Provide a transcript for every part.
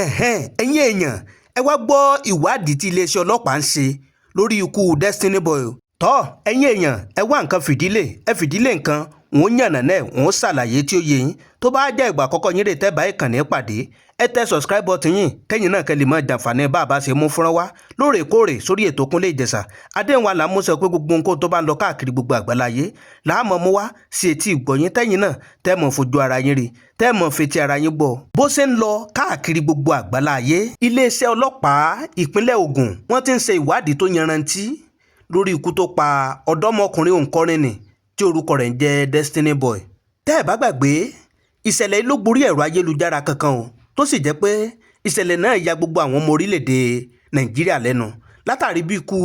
Ẹ̀hẹ́n, ẹ̀yin èèyàn, ẹ wá gbọ́ ìwádìí tí iléeṣẹ́ ọlọ́pàá ń ṣe lórí ikú Destiny Boy. Tọ́ ẹ̀yin èèyàn, ẹ wá nǹkan fìdílé, ẹ fìdílé nǹkan. Wọ́n yànnà náà, wọ́n ṣàlàyé tí ó yé yín. Tó bá jẹ́ ìgbà àkọ́kọ́ yín rè tẹ́ bá ìkànnì pàdé, ẹ tẹ subscribe button yín, kẹ́yìn náà kẹ́ lè máa jàǹfààní bá a bá ṣe mú fúnra wá lóòrèkóòrè sórí ètò Kúnlé Ìjẹ̀ṣà. Adéhùn wa là ń mú sọ pé gbogbo nǹkan tó bá ń lọ káàkiri gbogbo àgbáláyé làá mọ̀ mú wá sí etí ìgbọ̀yín, tẹ́yìn náà tẹ́ mọ̀ fojú ara yín rí, tẹ́ mọ̀ fetí ara yín gbọ́ bó ṣe ń lọ káàkiri gbogbo àgbáláyé. Iléeṣẹ́ ọlọ́pàá ìpínlẹ̀ Ògùn, wọ́n ti ń ṣe ìwádìí tó yanrantí lórí ikú tó pa ọ̀dọ́mọkùnrin òǹkọrin nì tí orúkọ rẹ̀ ń jẹ́ Destiny Boy. Tẹ́ ẹ̀ bá gbàgbé, ìṣẹ̀lẹ̀ yìí ló gborí ẹ̀rọ ayélujára kankan o, tó sì jẹ́ pé ìṣẹ̀lẹ̀ náà ya gbogbo àwọn ọmọ orílẹ̀-èdè Nàìjíríà lẹ́nu látàrí bí ikú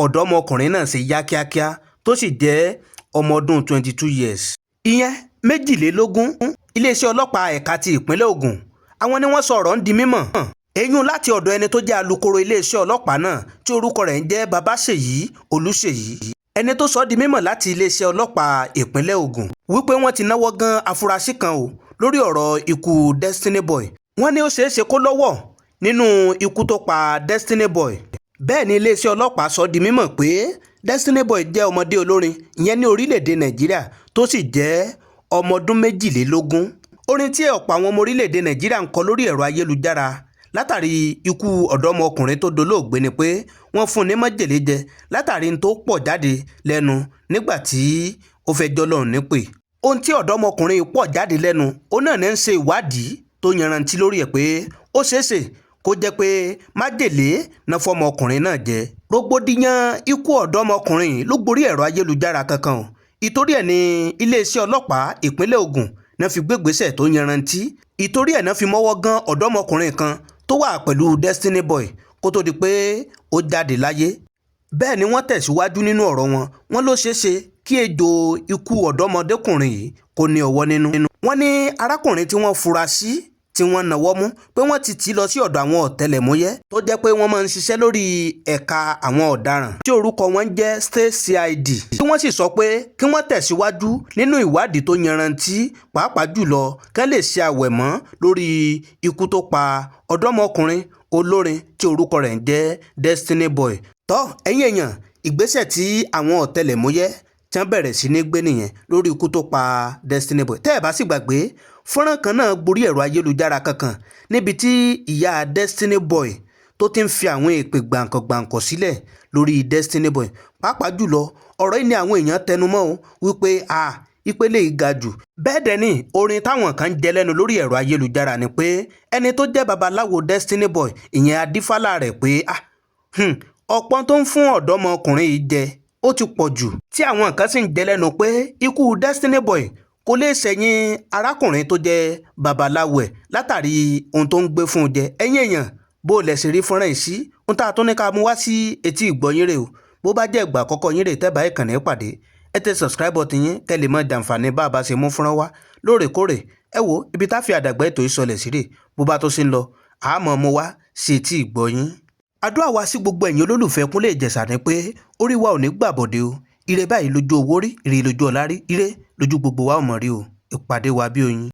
ọ̀dọ́mọkùnrin náà ṣe yá kíákíá, tó sì jẹ́ ọmọ ọdún 22 years, ìyẹn 22. Iléeṣẹ́ ọlọ́pàá ẹ̀ka ti ìpínlẹ̀ Ògùn, àwọn ni wọ́n sọ ọ̀rọ̀ ń di mímọ̀ eyín láti ọ̀dọ̀ ẹni tó jẹ́ alukoro iléeṣẹ́ ọlọ́pàá náà tí orúkọ rẹ̀ ń jẹ́ Babaṣèyí Olùṣèyí, ẹni tó sọ ọ́ di mímọ̀ láti iléeṣẹ́ ọlọ́pàá ìpínlẹ̀ Ògùn wípé wọ́n ti náwó gan afurasí kan o lórí ọ̀rọ̀ ikú Destiny Boy. Wọ́n ní ó ṣeé ṣe kó lọ́wọ́ nínú ikú tó pa Destiny Boy. Bẹ́ẹ̀ ni iléeṣẹ́ ọlọ́pàá sọ di mímọ̀ pé Destiny Boy jẹ́ ọmọdé olórin ìyẹn ní orílẹ̀-èdè Nàìjíríà, tó sì jẹ́ ọmọ ọdún 22. Orin tí ọ̀pọ̀ àwọn ọmọ orílẹ̀-èdè Nàìjíríà ń kọ lórí ẹ̀rọ ayélujára látàrí ikú ọ̀dọ́mọkùnrin tó dolóògbé ni pé wọ́n fún un ní májèlé jẹ látàrí n tó pọ̀ jáde lẹ́nu nígbà tí ó fẹ́ jọlọ́run nípè. Ohun tí ọ̀dọ́mọkùnrin pọ̀ jáde lẹ́nu, ó náà ní ń ṣe ìwádìí tó yanrantí lórí ẹ̀ pé ó ṣeéṣe kó jẹ́ pé májèlé náà fọmọkùnrin náà jẹ. Rògbòdìyàn ikú ọ̀dọ́mọkùnrin ló gborí ẹ̀rọ ayélujára kankan o. Ìtorí ẹ̀ ní iléeṣẹ́ ọlọ́pàá ìpínlẹ̀ Ògùn náà fi gbégbèsè tó yanrantí. Ìtorí ẹ̀ náà fi mọ́wọ́ gan ọ̀dọ́mọkùnrin kan tó wà pẹ̀lú Destiny Boy kó tó di pé ó jáde láyé. Bẹ́ẹ̀ ni wọ́n tẹ̀síwájú nínú ọ̀rọ̀ wọn, wọ́n ló ṣeé ṣe kí ejò ikú ọ̀dọ́mọdékùnrin yìí kó ní ọwọ́ nínú. Wọ́n ní arákùnrin tí wọ́n fura sí tí wọ́n náwó mú pé wọ́n ti tì í lọ sí ọ̀dọ̀ àwọn ọ̀tẹlẹ̀múyẹ́ tó jẹ́ pé wọ́n máa ń ṣiṣẹ́ lórí ẹ̀ka àwọn ọ̀daràn tí orúkọ wọn ń jẹ́ State CID, tí wọ́n sì sọ pé kí wọ́n tẹ̀síwájú nínú ìwádìí tó yanrantí, pàápàá jùlọ kán lè ṣe àwẹ̀mọ́ lórí ikú tó pa ọ̀dọ́mọkùnrin olórin tí orúkọ rẹ̀ ń jẹ́ Destiny Boy. Tọ́ ẹ̀yin èèyàn, ìgbésẹ̀ tí àwọn ọ̀tẹlẹ̀múyẹ́ tí wọ́n bẹ̀rẹ̀ sí ní gbé nìyẹn lórí ikú tó pa Destiny Boy. Tẹ́ ẹ̀ bá sì gbàgbé, fọ́nrán kan náà gborí ẹ̀rọ ayélujára kankan níbi tí ìyá Destiny Boy tó ti ń fi àwọn èpè gbàǹkàngbàǹkàn sílẹ̀ lórí Destiny Boy. Pàápàá jùlọ, ọ̀rọ̀ yìí ni àwọn èèyàn tẹnumọ́ o wípé a ìpele yìí ga jù. Bẹ́ẹ̀ dẹ̀ ni orin táwọn kan ń jẹ lẹ́nu lórí ẹ̀rọ ayélujára ni pé ẹni tó jẹ́ babaláwo Destiny Boy, ìyẹn adífálà rẹ̀, pé ah, ọ̀pọ̀ tó ń fún ọ̀dọ́mọkùnrin yìí jẹ ó ti pọ̀ jù, tí àwọn kan sì ń jẹ lẹ́nu pé ikú Destiny Boy kò lè ṣẹ̀yìn arákùnrin tó jẹ́ babaláwo ẹ̀ látàrí ohun tó ń gbé fún un jẹ. Ẹ̀yin èèyàn, bó lẹ̀ ṣe rí fọ́nrán yìí sí? Ohun tá a tún ní ká mú wá sí etí ìgbọ́yín rè o. Bó bá jẹ́ ìgbà àkọ́kọ́ yín rè tẹ́ bá ìkànnì pàdé, ẹ tẹ subscribe button yín, kẹ́ lè máa jàǹfààní bá a bá ṣe mú fọ́nrán wá lóòrèkóòrè. Ẹ wo ibi tá fi àdàgbà ètò ìsọlẹ̀ sí rè. Bó bá tó ṣe ń lọ, àmọ́ mo wá sí etí ìgbọ́yín. Àdúrà wa sí gbogbo ẹ̀yin olólùfẹ́ Kúnlé Ìjẹ̀ṣà ni pé orí wa ò ní gbàbọ̀dé o. Ire báyìí lójú owó rí, ire lójú ọlá rí, ire lójú gbogbo wa ò mọ̀ rí o. Ìpàdé wa bí oyin.